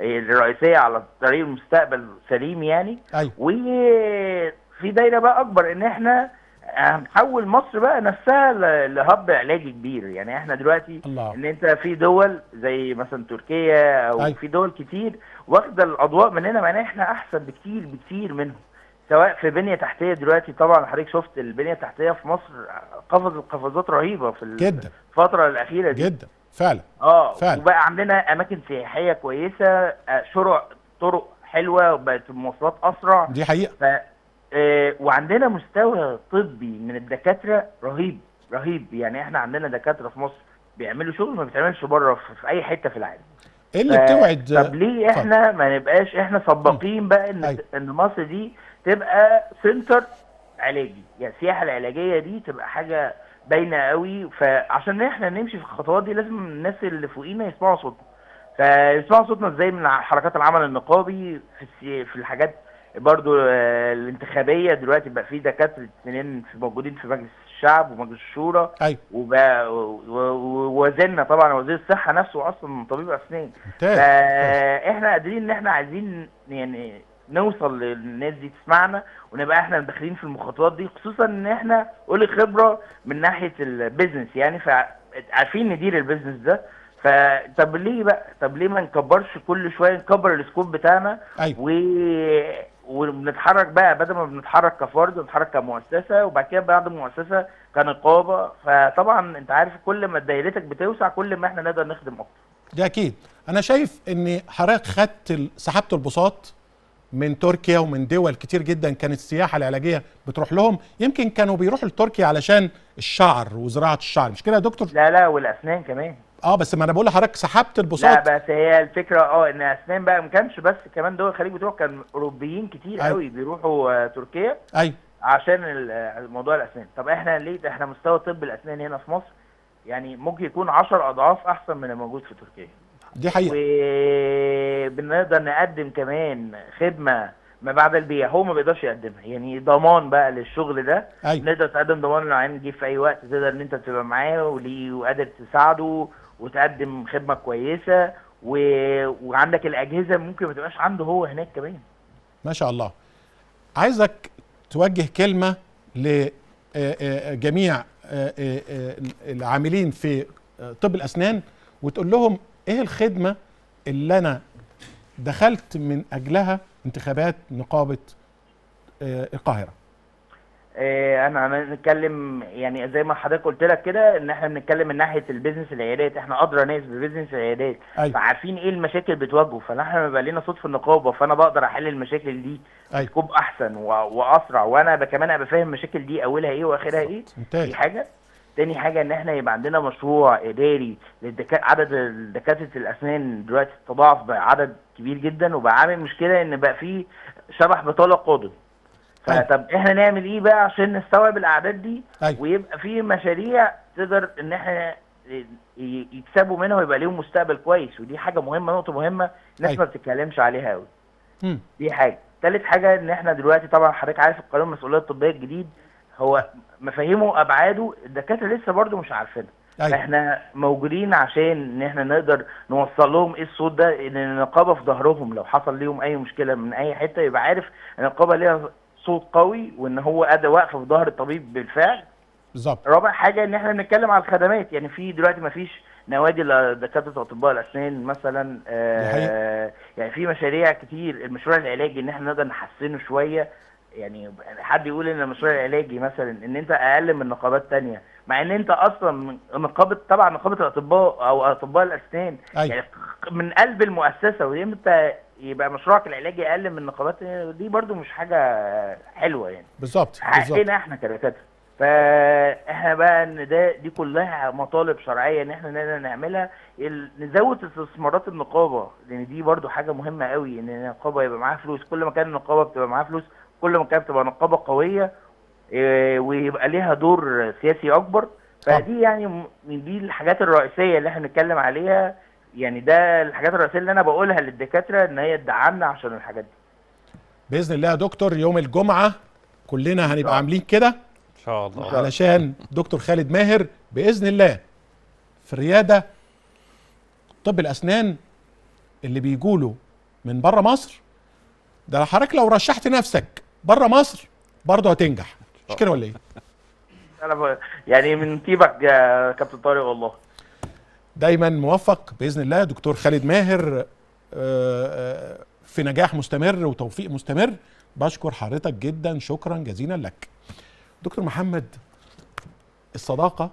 الرئيسية على طريق المستقبل سليم يعني.
أيوة.
وفي دايرة بقى اكبر ان احنا هنحول مصر بقى نفسها لهب علاجي كبير، يعني احنا دلوقتي الله. ان انت في دول زي مثلا تركيا او أيوة. في دول كتير واخده الاضواء مننا، معناها احنا احسن بكتير بكتير منهم، سواء في بنيه تحتيه. دلوقتي طبعا حضرتك شفت البنية التحتية في مصر قفزت قفزات رهيبة في الفترة الاخيرة دي
جدا فعلا. فعلا.
وبقى عندنا اماكن سياحية كويسة، شرع طرق حلوة، وبقت المواصلات اسرع.
دي حقيقة.
وعندنا مستوى طبي من الدكاترة رهيب رهيب، يعني احنا عندنا دكاترة في مصر بيعملوا شغل ما بيتعملش بره في اي حتة في العالم.
ايه اللي بتوعد؟
طب ليه احنا ما نبقاش احنا سباقين بقى ان أيوة. ان مصر دي تبقى center علاجي، يعني السياحة العلاجية دي تبقى حاجة باينة قوي. فعشان احنا نمشي في الخطوات دي لازم الناس اللي فوقينا يسمعوا صوتنا. فيسمعوا صوتنا ازاي؟ من حركات العمل النقابي، في الحاجات برضو الانتخابية. دلوقتي بقى في دكاترة اثنين موجودين في مجلس الشعب ومجلس الشورى.
ايوه.
ووزيرنا طبعا وزير الصحة نفسه اصلا طبيب اسنان. فاحنا قادرين ان احنا عايزين يعني نوصل للناس دي تسمعنا، ونبقى احنا داخلين في المخاطرات دي، خصوصا ان احنا قولي خبره من ناحية ال business يعني، فعارفين ندير ال business ده. فطب ليه بقى؟ طب ليه ما نكبرش كل شوية، نكبر ال scope بتاعنا.
أيوة.
وبنتحرك بقى، بدل ما بنتحرك كفرد بنتحرك كمؤسسة، وبعد كده بعد المؤسسة كنقابه. فطبعا انت عارف كل ما دايرتك بتوسع كل ما احنا نقدر نخدم اكتر.
ده اكيد. انا شايف ان حضرتك خدت سحبت البساط من تركيا ومن دول كتير جدا كانت السياحة العلاجية بتروح لهم. يمكن كانوا بيروحوا لتركيا علشان الشعر وزراعه الشعر، مش كده يا دكتور؟
لا لا، والاسنان كمان.
بس ما انا بقول لحضرتك سحبت البساط.
لا بس هي الفكرة ان اسنان بقى ما كانش بس، كمان دول الخليج بتروح، كان اوروبيين كتير قوي بيروحوا تركيا.
ايوه،
عشان موضوع الاسنان. طب احنا ليه احنا مستوى طب الاسنان هنا في مصر يعني ممكن يكون 10 اضعاف احسن من الموجود في تركيا.
دي حقيقة.
وبنقدر نقدم كمان خدمة ما بعد البيع هو ما بيقدرش يقدمها، يعني ضمان بقى للشغل ده.
أيوة.
نقدر تقدم ضمان للعيان جه في اي وقت، تقدر ان انت تبقى معاه وقادر تساعده وتقدم خدمة كويسة، وعندك الاجهزة ممكن ما تبقاش عنده هو هناك كمان.
ما شاء الله. عايزك توجه كلمة لجميع العاملين في طب الاسنان وتقول لهم ايه الخدمة اللي انا دخلت من اجلها انتخابات نقابة القاهرة.
انا هنتكلم يعني زي ما حضرتك قلت لك كده، ان احنا بنتكلم من ناحية ال business العيادات، احنا ادرى ناس ب business العيادات.
أيوة.
فعارفين ايه المشاكل بتواجهه، فاحنا بيبقى لنا صوت في النقابة، فانا بقدر احل المشاكل دي.
أيوة.
بسكوب احسن واسرع، وانا كمان ابقى فاهم المشاكل دي اولها ايه واخرها ايه.
ممتاز.
دي حاجة. تاني حاجة ان احنا يبقى عندنا مشروع اداري عدد دكاترة الاسنان دلوقتي تضاعف بعدد كبير جدا، وبقى عامل مشكلة ان بقى فيه شبح بطاله قادم. فطب احنا نعمل ايه بقى عشان نستوعب الاعداد دي؟
أيوة.
ويبقى في مشاريع تقدر ان احنا يكسبوا منها ويبقى ليهم مستقبل كويس، ودي حاجة مهمة، نقطة مهمة الناس
أيوة.
ما بتتكلمش عليها قوي. دي حاجة. تالت حاجة ان احنا دلوقتي طبعا حضرتك عارف القانون المسؤولية الطبية الجديد، هو مفاهيمه ابعاده الدكاترة لسه برضو مش عارفينها.
أيوة.
احنا موجودين عشان ان احنا نقدر نوصل لهم ايه الصوت ده، ان النقابة في ظهرهم لو حصل ليهم اي مشكلة من اي حتة يبقى عارف ان النقابة ليها صوت قوي، وان هو ادى واقفة في ظهر الطبيب بالفعل.
بالظبط.
رابع حاجة ان احنا بنتكلم على الخدمات، يعني في دلوقتي ما فيش نوادي لدكاتره اطباء الاسنان مثلا، يعني في مشاريع كتير، المشروع العلاجي ان احنا نقدر نحسنه شوية. يعني حد يقول ان المشروع العلاجي مثلا ان انت اقل من نقابات تانية، مع ان انت اصلا نقابة، طبعا نقابة الاطباء او اطباء الاسنان.
أيوة.
يعني من قلب المؤسسة، وامتى يبقى مشروعك العلاجي اقل من نقابات دي؟ برضو مش حاجة حلوة يعني.
بالظبط.
حقنا احنا كدكاتره. فاحنا بقى ان دي كلها مطالب شرعية ان احنا نقدر نعملها، نزود استثمارات النقابة، لان دي برضو حاجة مهمة قوي، ان النقابة يبقى معاها فلوس. كل ما كان النقابة بتبقى معاها فلوس، كل ما كانت بتبقى نقابة قوية، ويبقى ليها دور سياسي اكبر. فدي يعني دي الحاجات الرئيسية اللي احنا بنتكلم عليها، يعني ده الحاجات الرئيسية اللي انا بقولها للدكاتره ان هي تدعمنا عشان الحاجات دي.
باذن الله يا دكتور يوم الجمعة كلنا هنبقى عاملين كده
ان شاء الله،
علشان دكتور خالد ماهر باذن الله في الرياده طب الاسنان اللي بيجوله من بره مصر. ده حضرتك لو رشحت نفسك بره مصر برضه هتنجح، مش كده ولا ايه؟
انا يعني من طيبك يا كابتن طارق والله.
دايما موفق باذن الله دكتور خالد ماهر، في نجاح مستمر وتوفيق مستمر. بشكر حضرتك جدا، شكرا جزيلا لك. دكتور محمد، الصداقة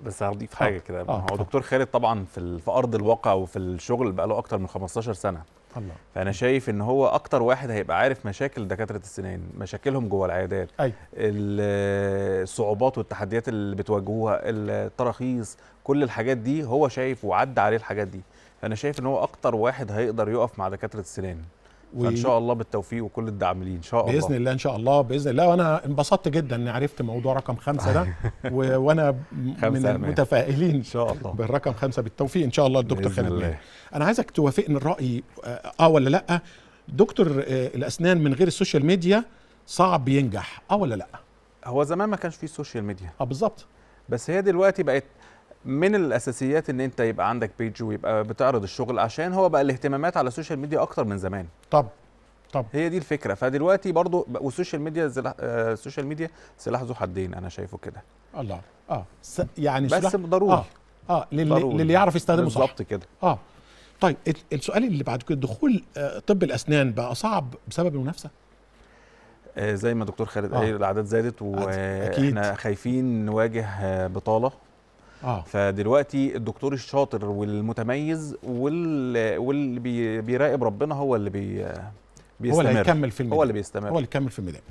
بس هضيف حاجة كده. هو دكتور خالد طبعا في ارض الواقع وفي الشغل بقى له اكتر من 15 سنة.
الله.
فانا شايف ان هو اكتر واحد هيبقى عارف مشاكل دكاترة السنان، مشاكلهم جوه العيادات.
أيوة.
الصعوبات والتحديات اللي بتواجهوها، التراخيص، كل الحاجات دي هو شايف وعدى عليه الحاجات دي. فانا شايف ان هو اكتر واحد هيقدر يقف مع دكاترة السنان. فان شاء الله بالتوفيق وكل الدعم ليه ان شاء الله
باذن الله. ان شاء الله باذن الله. وانا انبسطت جدا اني عرفت موضوع رقم 5 ده وانا من المتفائلين
ان شاء الله
بالرقم 5. بالتوفيق ان شاء الله الدكتور خالد ماهر. انا عايزك توافقني الراي ولا لا؟ دكتور الاسنان من غير ال social media صعب ينجح، ولا لا؟
هو زمان ما كانش فيه social media.
بالظبط.
بس هي دلوقتي بقت من الاساسيات ان انت يبقى عندك page ويبقى بتعرض الشغل، عشان هو بقى الاهتمامات على ال social media اكتر من زمان.
طب
هي دي الفكرة. فدلوقتي برضو وال social media ال social media سلاح ذو حدين، انا شايفه كده.
الله. يعني
بس ضروري.
للي يعرف يستخدمه صح.
بالظبط كده.
طيب السؤال اللي بعد كده، دخول طب الاسنان بقى صعب بسبب المنافسة؟
زي ما دكتور خالد قال الاعداد زادت، واحنا خايفين نواجه بطاله. فدلوقتي الدكتور الشاطر والمتميز واللي بيراقب ربنا هو اللي بيستمر.
هو اللي هيكمل في الميدان،
هو اللي بيستمر،
هو اللي يكمل في الميدان.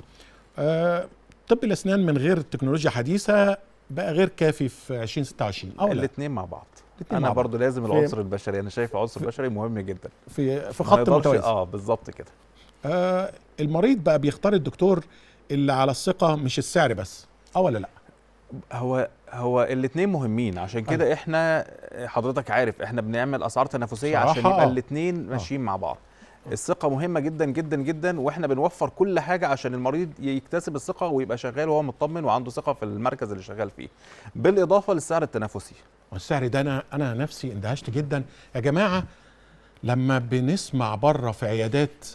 طب الاسنان من غير تكنولوجيا حديثه بقى غير كافي في 2026 او
الاثنين مع بعض. انا برضو لازم العنصر البشري، انا شايف العنصر البشري مهم جدا
في خط متوازي.
بالظبط كده.
المريض بقى بيختار الدكتور اللي على الثقة مش السعر بس، ولا لا؟
هو الاثنين مهمين، عشان كده احنا حضرتك عارف احنا بنعمل اسعار تنافسية عشان يبقى الاثنين ماشيين مع بعض. الثقة مهمة جدا جدا جدا، واحنا بنوفر كل حاجة عشان المريض يكتسب الثقة ويبقى شغال وهو مطمن وعنده ثقة في المركز اللي شغال فيه، بالاضافة للسعر التنافسي.
والسعر ده انا نفسي اندهشت جدا يا جماعة لما بنسمع بره في عيادات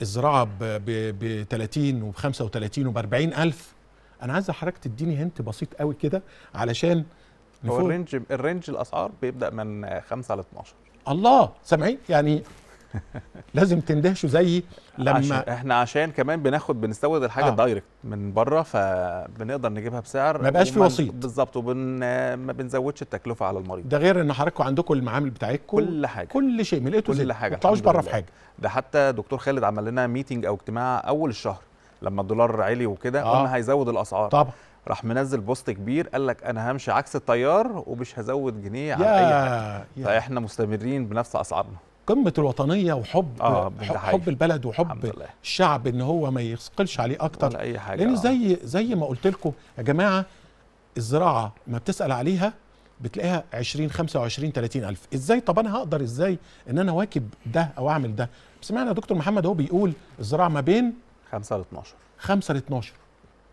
الزراعة ب 30 وب 35 وب 40 الف. انا عايز حضرتك تديني هنت بسيط قوي كده علشان
هو ال range الاسعار بيبدا من 5 ل 12.
الله، سامعين يعني؟ لازم تندهشوا زيي لما
احنا عشان كمان بنستورد الحاجة direct من بره، فبنقدر نجيبها بسعر
ما بقاش في وسيط.
بالظبط، ما بنزودش التكلفة على المريض.
ده غير ان حضراتكم عندكم المعامل بتاعتكم،
كل حاجة،
كل شيء ملقيته،
كل حاجة،
ما تطلعوش بره في حاجة.
ده حتى دكتور خالد عمل لنا meeting او اجتماع اول الشهر لما الدولار عالي وكده، قلنا هيزود الاسعار
طبعا،
راح منزل post كبير قال لك انا همشي عكس التيار ومش هزود جنيه على اي حاجة. فاحنا مستمرين بنفس اسعارنا.
قمة الوطنية وحب حب البلد وحب الشعب، ان هو ما يثقلش عليه اكتر
ولا اي حاجة.
لان زي ما قلت لكم يا جماعة، الزراعة ما بتسال عليها بتلاقيها 20 25 30 الف. ازاي؟ طب انا هقدر ازاي ان انا اواكب ده او اعمل ده؟ سمعنا دكتور محمد هو بيقول الزراعة ما بين
5 ل 12.
5 ل 12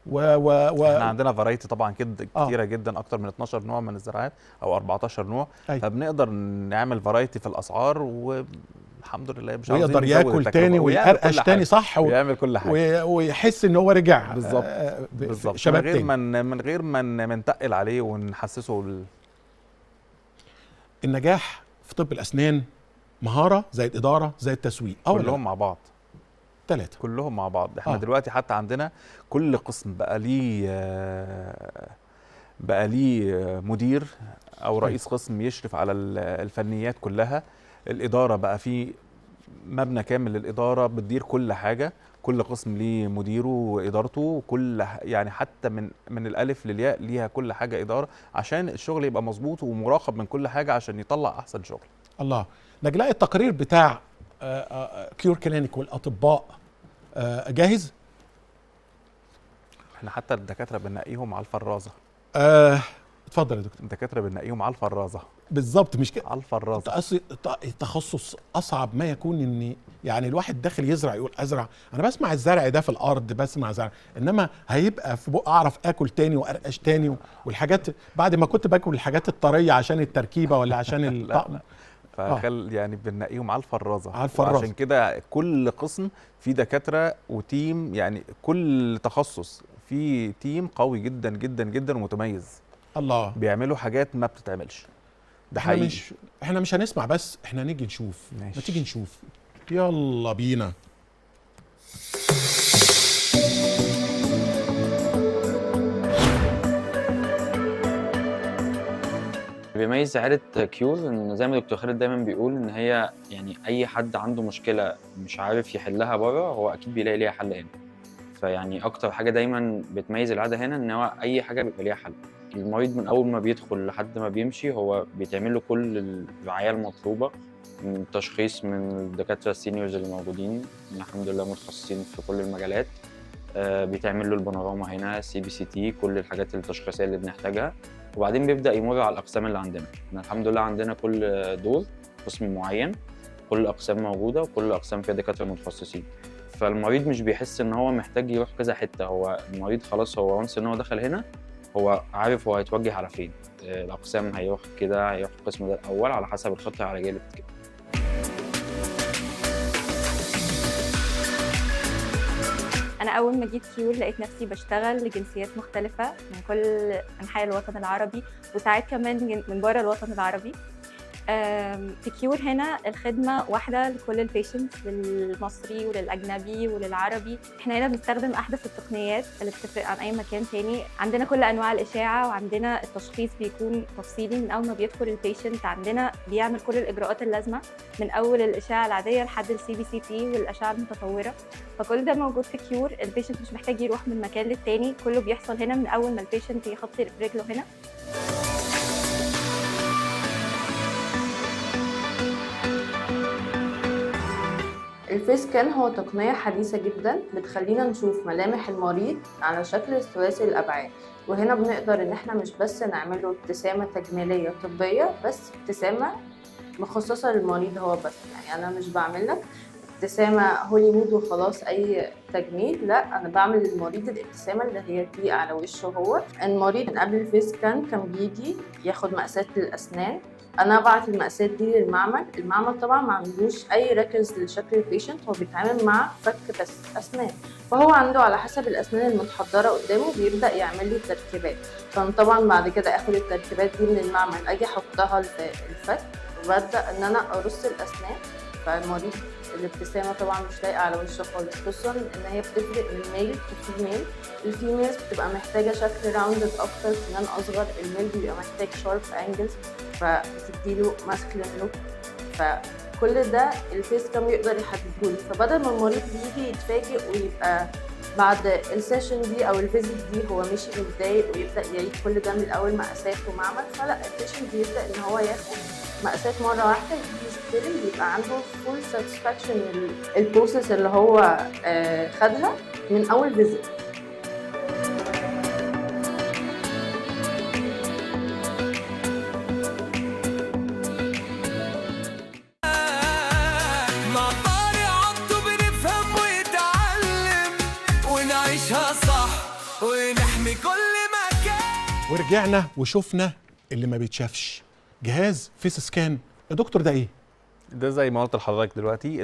احنا عندنا variety طبعا كده كتيرة جدا، اكتر من 12 نوع من الزراعات او 14 نوع. فبنقدر نعمل variety في الاسعار، والحمد لله مش عاوزين
ويقدر ياكل تاني ويقرقش تاني، صح،
ويعمل كل حاجة
ويحس ان هو رجع.
بالظبط بالظبط،
شباب
من غير ما نتقل عليه ونحسسه
النجاح في طب الاسنان مهارة زائد ادارة زائد تسويق،
كلهم مع بعض.
3
كلهم مع بعض. احنا دلوقتي حتى عندنا كل قسم بقى ليه مدير او رئيس قسم يشرف على الفنيات كلها. الادارة بقى في مبنى كامل للادارة بتدير كل حاجة، كل قسم ليه مديره وادارته، كل يعني حتى من الالف للياء ليها كل حاجة ادارة، عشان الشغل يبقى مظبوط ومراقب من كل حاجة عشان يطلع احسن شغل.
الله، نجلاء، التقرير بتاع Cure Clinic والاطباء جاهز؟
احنا حتى الدكاترة بننقيهم على الفرازه.
اتفضل يا دكتور.
الدكاترة بننقيهم على الفرازه
بالظبط، مش كده؟
على الفرازه.
تخصص اصعب ما يكون، ان يعني الواحد داخل يزرع يقول ازرع، انا بسمع الزرع ده في الارض، بسمع زرع، انما هيبقى في بق اعرف اكل تاني وارقش تاني والحاجات بعد ما كنت باكل الحاجات الطريه عشان التركيبة ولا عشان الطقم.
فخل يعني بننقيهم على الفرازه.
على الفرازه.
عشان كده كل قسم فيه دكاترة و team، يعني كل تخصص فيه team قوي جدا جدا جدا ومتميز.
الله،
بيعملوا حاجات ما بتتعملش. ده حقيقي.
احنا مش هنسمع بس، احنا نيجي نشوف.
ماشي.
ما تيجي نشوف، يلا بينا.
بيميز عيادة كيور ان زي ما دكتور خالد دايما بيقول ان هي يعني اي حد عنده مشكلة مش عارف يحلها بره هو اكيد بيلاقي ليها حل هنا. فيعني اكتر حاجة دايما بتميز العيادة هنا ان هو اي حاجة بيبقى ليها حل. المريض من اول ما بيدخل لحد ما بيمشي هو بيتعمل له كل الرعاية المطلوبة، من تشخيص من الدكاترة ال seniors اللي موجودين الحمد لله متخصصين في كل المجالات، بيتعمل له البانوراما هنا، CBCT، كل الحاجات التشخيصية اللي بنحتاجها، وبعدين بيبدا يمر على الاقسام اللي عندنا. احنا الحمد لله عندنا كل دور قسم معين، كل الاقسام موجودة وكل الاقسام فيها دكاترة متخصصين. فالمريض مش بيحس ان هو محتاج يروح كذا حتة، هو المريض خلاص هو once ان هو دخل هنا هو عارف هو هيتوجه على فين، الاقسام هيروح كده، هيروح القسم ده الاول على حسب الخطة العلاجية اللي بتتكتب.
أنا أول ما جيت كيور لقيت نفسي بشتغل لجنسيات مختلفة من كل أنحاء الوطن العربي، وساعات كمان من بره الوطن العربي. في كيور هنا الخدمة واحدة لكل ال patients، للمصري وللأجنبي وللعربي. احنا هنا بنستخدم أحدث التقنيات اللي بتفرق عن أي مكان تاني. عندنا كل أنواع الإشاعة، وعندنا التشخيص بيكون تفصيلي من أول ما بيدخل ال patient عندنا، بيعمل كل الإجراءات اللازمة من أول الإشاعة العادية لحد ال CBCT والأشعة المتطورة. فكل ده موجود في كيور. ال patient مش محتاج يروح من مكان للتاني، كله بيحصل هنا من أول ما ال patient يخطي رجله هنا.
ال face scan هو تقنية حديثة جدا بتخلينا نشوف ملامح المريض على شكل ثلاثي الأبعاد، وهنا بنقدر إن احنا مش بس نعمله ابتسامة تجميلية طبية، بس ابتسامة مخصصة للمريض هو بس. يعني أنا مش بعمل لك ابتسامة هوليوود وخلاص أي تجميل، لا، أنا بعمل للمريض الابتسامة اللي هي تليق على وشه هو. المريض من قبل ال face scan كان بيجي ياخد مقاسات للأسنان، انا ابعت المقاسات دي للمعمل، المعمل طبعا ما عندوش اي records لشكل ال patient، هو بيتعامل مع فك بس اسنان، فهو عنده على حسب الاسنان المتحضره قدامه بيبدا يعمل لي التركيبات. فانا طبعا بعد كده اخد التركيبات دي من المعمل، اجي احطها في الفك وببدا ان انا ارص الاسنان. فالمريض الابتسامة طبعا مش لايقة على وشه خالص، خصوصا ان هي بتفرق من male to female. ال females بتبقى محتاجه شكل rounded اكتر، سنان اصغر، ال male بيبقى محتاج sharp angles فبتديله masculine look. فكل ده ال face scan يقدر يحددهولي. فبدل ما المريض بيجي يتفاجئ ويبقى بعد ال session دي او ال visit دي هو ماشي متضايق ويبدا يعيد كل ده من الاول مقاسات ومعمل، فلا، ال patient بيبدا ان هو ياخد مقاسات مرة واحدة، يجي يستلم، بيبقى عنده full satisfaction من ال process اللي هو خدها من اول visit.
مع طارق عبده بنفهم ونتعلم ونعيشها صح ونحمي كل مكان.
ورجعنا وشفنا اللي ما بيتشافش، جهاز face scan. يا دكتور ده ايه؟
ده زي ما قلت لحضرتك دلوقتي،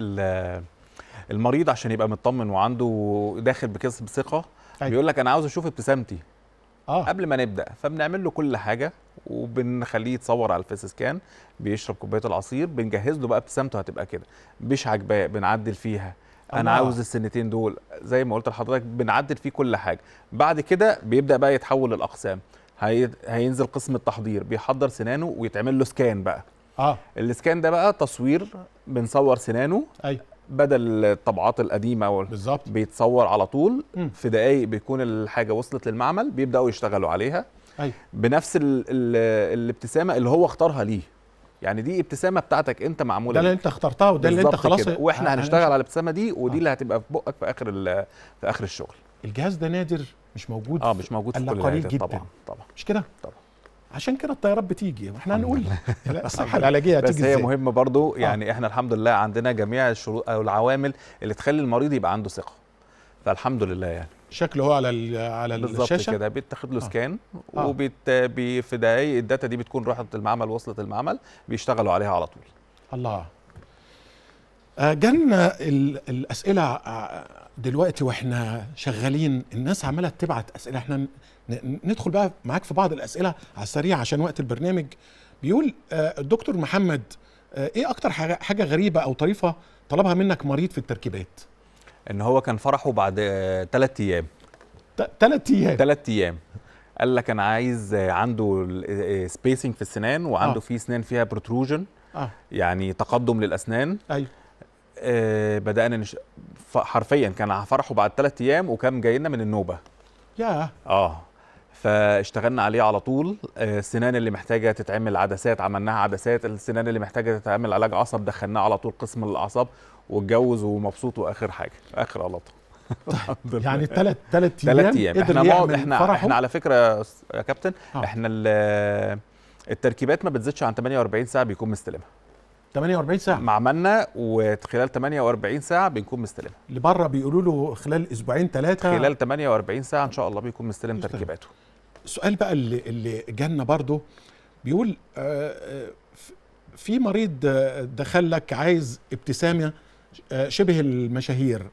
المريض عشان يبقى مطمن وعنده داخل بكسب ثقة، أيوة. بيقول لك انا عاوز اشوف ابتسامتي قبل ما نبدا، فبنعمل له كل حاجة وبنخليه يتصور على ال face scan، بيشرب كوباية العصير، بنجهز له بقى ابتسامته هتبقى كده، مش عاجباه بنعدل فيها، انا عاوز السنتين دول، زي ما قلت لحضرتك بنعدل فيه كل حاجة. بعد كده بيبدا بقى يتحول للاقسام، هينزل قسم التحضير، بيحضر سنانه ويتعمل له scan بقى. ال scan ده بقى تصوير، بنصور سنانه، أيوة. بدل الطبعات القديمة بالظبط، بيتصور على طول. في دقايق بيكون الحاجة وصلت للمعمل، بيبداوا يشتغلوا عليها، أيوة. بنفس الابتسامة اللي هو اختارها ليه. يعني دي ابتسامة بتاعتك انت معمولة،
ده اللي انت اخترتها وده اللي انت خلاص،
واحنا هنشتغل على الابتسامة دي، ودي اللي هتبقى في بقك في اخر في اخر الشغل.
الجهاز ده نادر، مش موجود،
مش موجود في كل
قليل جدا.
طبعا طبعا،
مش كده؟
طبعا،
عشان كده الطيارات بتيجي، واحنا هنقول الصحة العلاجية هتيجي
بس هي مهمة برضو. يعني احنا الحمد لله عندنا جميع الشروط او العوامل اللي تخلي المريض يبقى عنده ثقة، فالحمد لله. يعني
شكله هو على على الشاشة
بالظبط كده، بيتاخد له scan في دقايق ال data دي بتكون راحت المعمل، وصلت المعمل، بيشتغلوا عليها على طول.
الله. جالنا الاسئلة دلوقتي واحنا شغالين، الناس عماله تبعت اسئلة، احنا ندخل بقى معاك في بعض الاسئلة على السريع عشان وقت البرنامج. بيقول الدكتور محمد، ايه اكتر حاجة غريبة او طريفه طلبها منك مريض في التركيبات؟
ان هو كان فرحه بعد 3 ايام.
3 ايام؟
3 ايام. قال لك انا عايز، عنده spacing في السنان، وعنده في سنان فيها protrusion، يعني تقدم للاسنان.
ايوه.
بدأنا حرفيا كان فرحه بعد 3 ايام، وكان جاي لنا من النوبة.
ياه.
فاشتغلنا عليه على طول. السنان اللي محتاجه تتعمل عدسات عملناها عدسات، السنان اللي محتاجه تتعمل علاج عصب دخلناه على طول قسم الاعصاب، واتجوز ومبسوط، واخر حاجة اخر غلطه.
طيب يعني 3 ايام
احنا احنا على فكرة يا كابتن، احنا التركيبات ما بتزيدش عن 48 ساعة بيكون مستلمها.
48 ساعة
ما عملنا، وخلال 48 ساعة بنكون مستلمها.
اللي بره بيقولوا له خلال اسبوعين 3،
خلال 48 ساعة ان شاء الله بيكون مستلم تركيباته.
السؤال بقى اللي جالنا برضو بيقول، في مريض دخل لك عايز ابتسامة شبه المشاهير،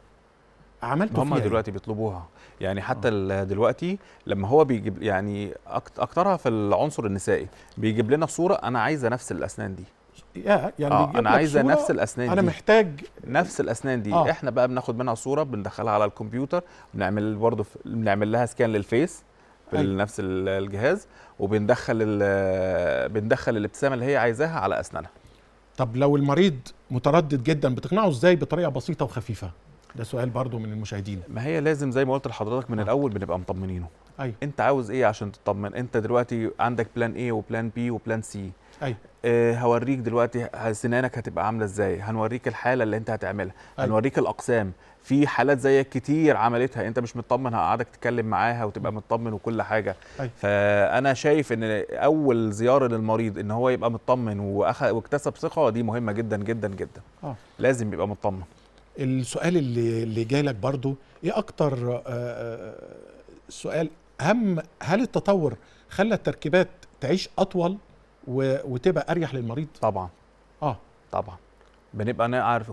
عملته
هم دلوقتي بيطلبوها يعني حتى دلوقتي لما هو بيجيب يعني اكترها في العنصر النسائي، بيجيب لنا صوره انا عايزه نفس الاسنان دي.
يعني
انا عايزه نفس الاسنان دي،
انا محتاج
نفس الاسنان دي. احنا بقى بناخد منها صوره، بندخلها على الكمبيوتر، بنعمل برضه بنعمل لها scan لل face بنفس الجهاز، وبندخل بندخل الابتسامة اللي هي عايزاها على اسنانها.
طب لو المريض متردد جدا بتقنعه ازاي بطريقة بسيطة وخفيفة؟ ده سؤال برضو من المشاهدين.
ما هي لازم زي ما قلت لحضرتك من الاول بنبقى مطمنينه.
أيوة.
انت عاوز ايه عشان تطمن؟ انت دلوقتي عندك plan A و plan B و plan C.
أيوة.
هوريك دلوقتي سنانك هتبقى عامله ازاي، هنوريك الحالة اللي انت هتعملها. أيوة. هنوريك الاقسام، في حالات زيك كتير عملتها، انت مش مطمن هقعدك تتكلم معاها وتبقى مطمن وكل حاجة.
أيوة.
فانا شايف ان اول زيارة للمريض ان هو يبقى مطمن واكتسب ثقة، دي مهمة جدا جدا جدا. لازم يبقى مطمن.
السؤال اللي جاي لك برضو، ايه اكتر سؤال اهم؟ هل التطور خلى التركيبات تعيش اطول وتبقى اريح للمريض؟
طبعا. طبعا بنبقى نعرف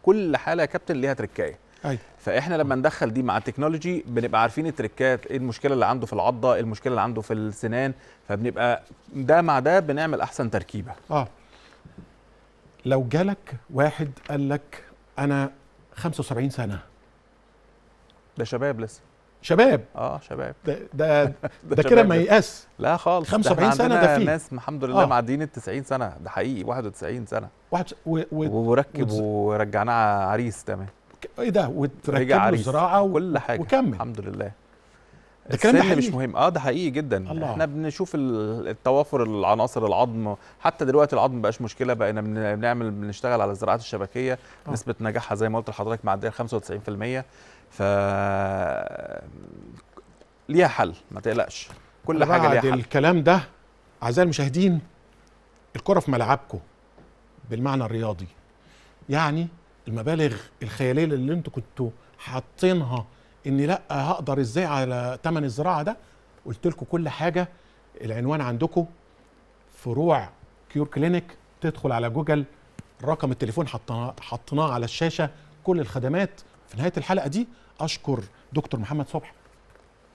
كل حاله يا كابتن ليها تركايه.
أيوة.
فاحنا لما ندخل دي مع ال technology بنبقى عارفين التركات، ايه المشكلة اللي عنده في العضه، ايه المشكلة اللي عنده في السنان، فبنبقى ده مع ده بنعمل احسن تركيبه.
لو جالك واحد قال لك انا 75 سنة،
ده شباب لسه.
شباب؟
شباب.
ده كده ما يقاس.
لا خالص،
75 سنة ده فيه
ناس الحمد لله معديين 90 سنة، ده حقيقي 91 سنة وركب ورجعناه عريس. تمام.
ايه ده؟ وتركب له زراعة
وكل حاجة
وكمل
الحمد لله.
ده الكلام ده حقيقي
مش مهم. ده حقيقي جدا.
الله.
احنا بنشوف التوافر العناصر، العظم حتى دلوقتي العظم مبقاش مشكلة، بقينا بنشتغل على الزراعات الشبكيه. نسبه نجاحها زي ما قلت لحضرتك معدية 95%. ف ليها حل، ما تقلقش، كل حاجة ليها حل.
الكلام ده اعزائي المشاهدين، الكره في ملعبكم بالمعنى الرياضي، يعني المبالغ الخيالية اللي انتوا كنتوا حاطينها ان لا هقدر ازاي على ثمن الزراعة ده، قلت لكم كل حاجة. العنوان عندكم، فروع كيور كلينيك، تدخل على جوجل، رقم التليفون حطيناه على الشاشة، كل الخدمات. في نهاية الحلقة دي اشكر دكتور محمد صبحي،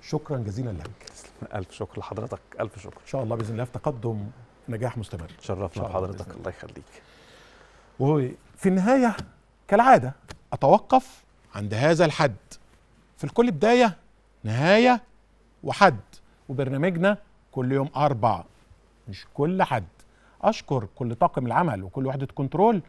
شكرا جزيلا لك.
الف شكر لحضرتك، الف شكر.
ان شاء الله باذن الله في تقدم نجاح مستمر.
تشرفنا بحضرتك، الله يخليك.
وفي النهاية كالعادة اتوقف عند هذا الحد، في الكل بداية نهاية وحد، وبرنامجنا كل يوم 4 مش كل حد. أشكر كل طاقم العمل وكل وحدة كنترول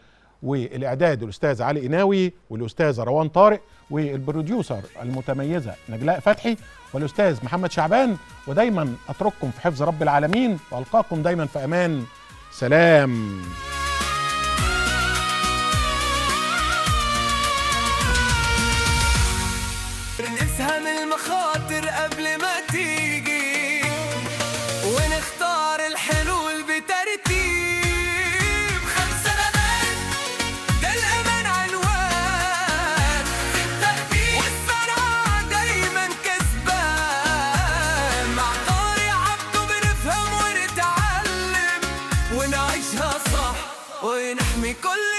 والإعداد الأستاذ علي إناوي والأستاذة روان طارق وال producer المتميزة نجلاء فتحي والأستاذ محمد شعبان. ودايما أترككم في حفظ رب العالمين وألقاكم دايما في أمان. سلام.
نفهم المخاطر قبل ما تيجي ونختار الحلول بترتيب. 5 أمان، ده الأمان عنوان في الترتيب، والصنعة دايما كسبان. مع طارق عبده بنفهم ونتعلم ونعيشها صح ونحمي كل